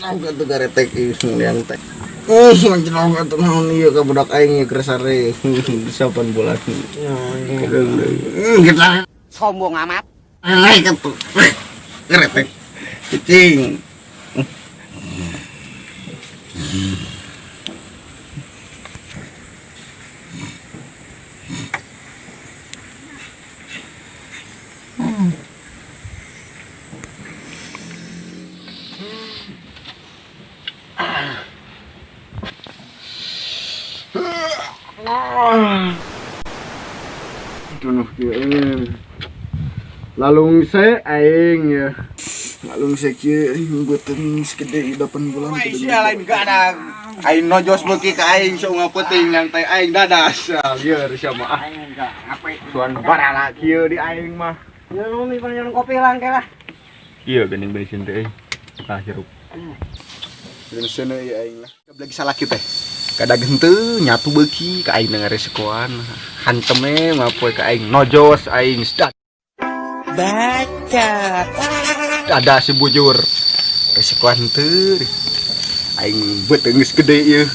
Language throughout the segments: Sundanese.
Ancelong atuh garetek ieu yang teh. Ancelong atuh naon ieu ka budak aing ieu keur sare. 8 bulan. Kita Sombong amat. naik atuh. Garetek. Cicing. Tunuh kieu. Lalungse aing ya. Lalungse kieu beuteung segede 8 bulan. Sia lain gadang. Aing nojos beuki ka aing saungga peuting nang teh aing dadas. Lieur sia mah. Aing enggak ngape. Tuan barala kieu di aing mah. Nyerum nyerum kopi lah engke lah. Iya geuning bensin teh. Tah hirup. Bensin ieu aing lah. Lagi salah kieu teh. Kada henteu nyatu beuki ka aing ngaresikoan. Hantem mah poe ka aing nojos aing sedat. Baca. Ada si bujur. Resikoan henteu. Aing beuteung geus gede ieu.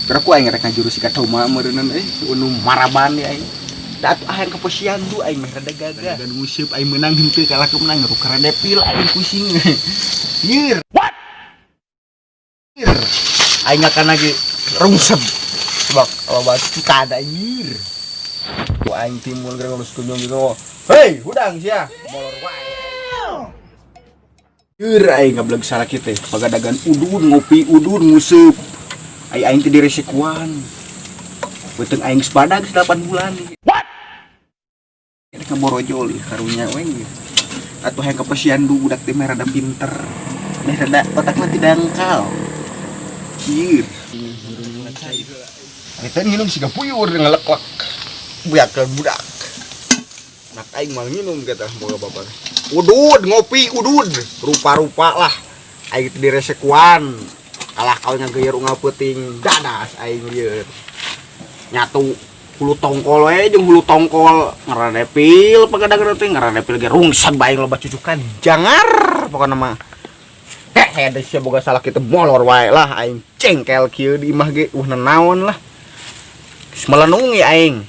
Pero ku aing rek ngajurus ka Toma meureunnan unu maraban di aing. Da atuh aing ke posyandu aing meh rada gagah. Dan nguseup aing meunang henteu kalah ke menang ruker depil aing pusing. Lieur. What? Lieur. Aing akan lagi rungsep. Sebab kalau batu kada lieur. Ku aing timbul geus ngelus kunjung gitu. Hei, hudang sia. Molor wae. Lieur aing ngableg salah kieu teh. Pagadagan udun ngopi udun nguseup. Ai aing teh diresekuan. Beuteung aing geus badag 8 bulan. What? Rek ngaborojol ieu karunya we. Atuh hayang ka posyandu budak teh meh rada pinter. Meh rada otakna teu dangkal. Kieu. Eta nginum siga puyur ngeleklek. Buyakeun budak. Anak aing mah nginum kata boga bapak. Udud ngopi udud rupa-rupa lah. Aing teh diresekuan. Kalah kau ngageuyeur unggal peuting dadas aing lieur. Nyatu hulu tongkol we jeung hulu tongkol ngaradepil pagadagan teh ngaradepil ge rungseg bae loba cucukan jangar pokona mah. Heh da sia boga salah kitu molor wae lah aing cengkel kieu di imah ge nenaon lah. Geus melenung ye aing.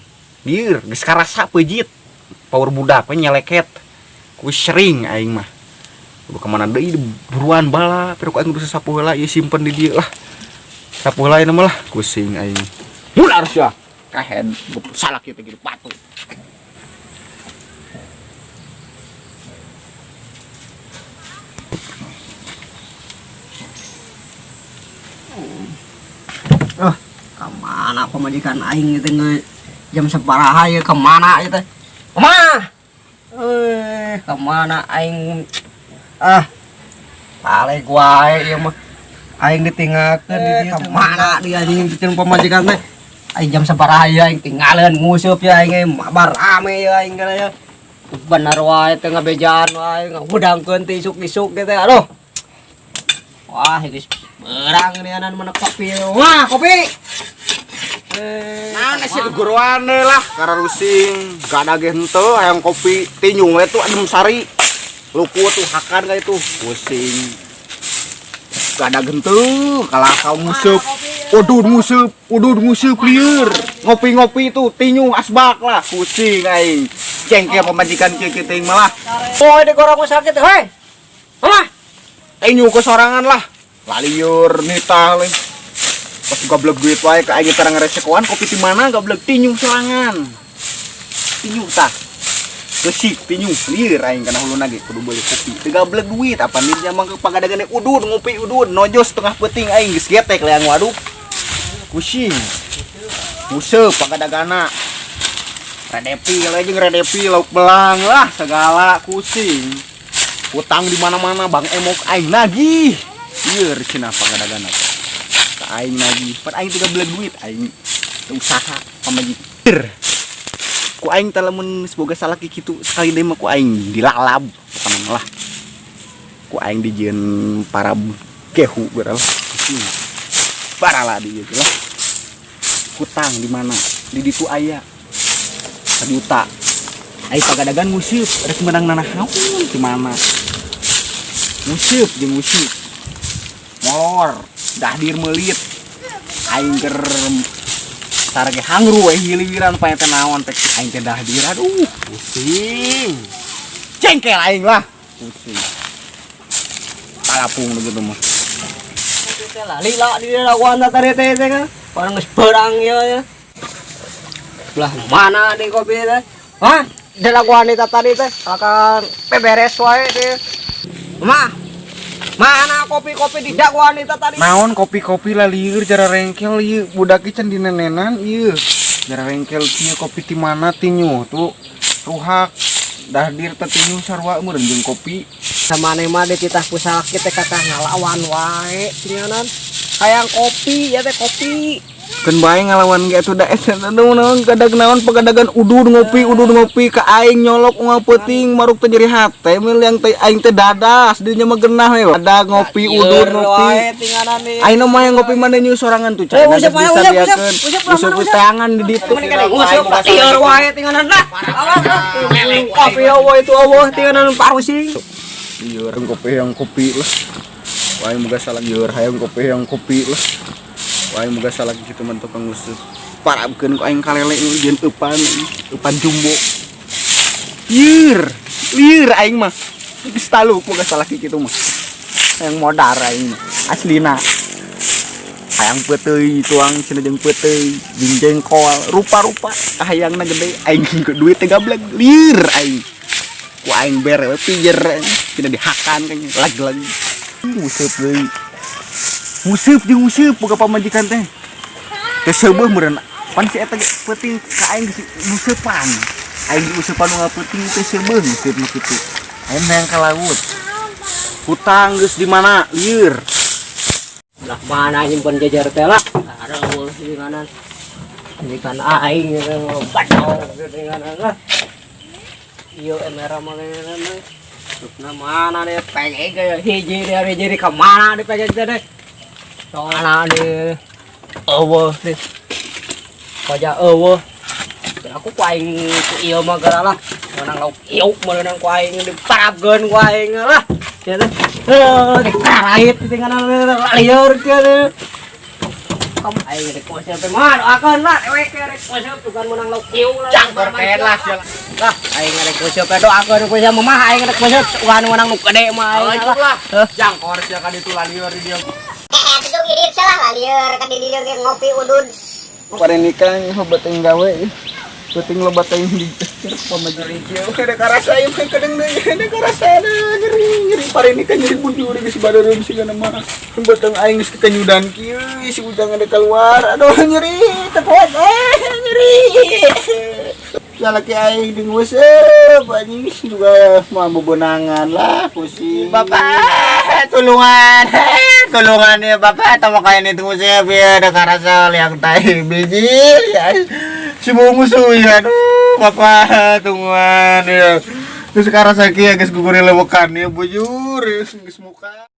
Lieur geus karasa peujit. Power budak we nyeleket. Ku sering aing mah. Kudu ka mana deui buruan bala, pero ku aing kudu sasapu heula ieu simpen di dieu lah. Sapu heula ieu mah lah, pusing aing. Mular sia. Kahen salah kieu teh gitu patuh. Ah, kemana pamajikan aing itu nge jam sabaraha ieu kemana ieu teh? Kemana? Kemana aing? Ah, balik wae ieu mah. Aing ditinggalkeun di dieu kemana dia anjing bikin pamajikan teh? Aing jam sabaraha ieu aing tinggalkeun nguseup ya aing ge mabar rame ya aing kana ya. Bener wae teh ngabejaan wae ngahudangkeun ti isuk-isuk ge teh aduh. Wah, geus berang nianan mana kopi. Wah, kopi. Nah, nasi guruan lah, kararusing. Gak ada ge henteu hayang kopi tinyung we tuh adem sari. Luku tuh hakan ka itu, pusing. Gak ada henteu, kalah kau museup. Udud museup lieur. Ngopi-ngopi tuh tinyung asbak lah, pusing aing. Cengkel pamajikan kieu kieu teh malah. Oh, di korang sakit, hei. Mama. Tinyung ke sorangan lah. Lalieur nitah leh. Pas goblok duit wae ka aing tara ngaresekoan kopi di mana goblok tinyung sorangan. Tinyung tah. Gesik tinyung lieur aing kana huluna ge kudu beuli kopi. Teu goblok duit apa nih mah pagadagan udud ngopi udud nojos tengah peuting aing geus getek leang waduk. Pusing. Museup pagadagana. Redepi jeung redepi lauk belang lah segala pusing. Utang di mana-mana Bang Emok aing nagih. Lieur cenah pagadagana. Ka aing nagih, pan aing teu gablek duit aing teu usaha pamajikan. Ku aing teh lamun geus boga salaki kitu sekali deui mah ku aing dilalab pokona lah. Ku aing dijieun para gehu geura lah. Barala di ieu lah. Hutang di mana? Di ditu aya. Sajuta. Ai pagadagan nguseup rek meunang nanahaon di mana? Nguseup jeung nguseup. Molor, dahdir meulit. Aing keur tarage hangru we hiliwiran pae teh naon teh aing teh dahdir, aduh, pusing. Jengkel aing lah. Pusing. Talapung nu gitu mah. Lah lila di lawan tadi teh teh kan. Orang geus beurang ieu ya. Belah mana di kopi teh? Hah? Di laguan eta tadi teh akan beberes wae teh. Mah. Mana kopi-kopi di daguan eta tadi? Naon kopi-kopi lah, lieur jara rengkel ieu budak ieu can dinenenan ieu. Jara rengkel kieu, kopi ti mana tinyu tuh ruhak dahdir teh tinyu sarua meureun jeung kopi. Sama mah dititah ku salaki teh kakah ngalawan wae tinggalan. Hayang kopi ya teh kopi. Keun bae ngalawan ge atuh, da eta naon gadag naon pagadagan udud ngopi, udud ngopi ka aing nyolok unggal peuting maruk teh nyeri hate yang teh aing teh dadas dinya mah geunah we ada ngopi udud ngopi. Wae tinggalan nih. Aing mah yang ngopi mana nyu sorangan tuh. Eh, useup mana, useup, useup, useup, useup mana, useup. Teangan di ditu. Useup lieur wae tinggalan lah. Awas lah. Kopi eueuh itu eueuh tinggalan parusing. Lieur kopi yang kopi lah. Wah, moga salah lieur hayang kopi yang kopi lah. Wah, moga salah kitu mah tukang nguseup. Parabkeun ku aing kalele jeung eupan, eupan jumbo. Lieur, lieur aing mah. Geus taluk moga salah kitu mah. Hayang modar aing mah. Aslina. Hayang peuteuy tuang cenah jeung peuteuy jeung jengkol rupa-rupa kahayangna gede aing ke duit teh gablek lieur aing. Ku aing bere we pijer cenah dihakan kan lag-lag. Nguseup deui. Nguseup jeung nguseup boga pamajikan teh. Teh seubeuh meureun pan si eta ge peuting ka aing geus nguseupan. Aing diuseupan nu peuting teh seubeuh nguseup nu kitu. Aing hayang ka laut. Hutang geus di mana lieur. Belah mana nyimpen jajar teh lah. Ada eueuh tinggalan. Ini kan aing badau tinggalan lah. Ieu emera mah. Rupna mana deh pegek ge hiji deh hiji di kemana deh pegek teh deh. Soalna deh eueuh deh. Koja eueuh. Aku ku aing ku ieu mah geura lah. Menang lauk ieu meunang ku aing diparabkeun ku aing lah. Ya teh. Heuh, dikarait tinggalan lieur kieu teh. Kamu aing rek nguseup teh mah doakeun lah dewek rek nguseup bukan menang lauk ieu lah. Cangkor lah sia. Lah, aing rek nguseup teh doakeun ku sia mah aing rek nguseup bukan menang nu gede mah aing lah. Lah. Jangkor sia ka ditu lieur di dia. Eh, itu irit salah lah lieur kan di dieu ge ngopi udud. Pada nikah loba teuing gawe. Peuting loba teuing di pamajikan kieu. Ada karasa ieu mah kadang deui ada karasa nyeri nyeri pare nikah nyeri bujur geus badareum sigana mah. Beteng aing geus kekanyudan kieu si ujang ada keluar. Aduh, nyeri teu kuat nyeri. Salaki aing di nguseup anjing juga mah bebenangan lah, pusing. Bapak, tulungan, tulungan ya Bapak, atau kayak itu nguseup ya, ada karasa yang tai biji, ya. Si musuh ya, aduh, Bapak, tungguan ya. Terus sekarang saya ya, guys, gugurin lewekan ya, bujur, ya, geus muka.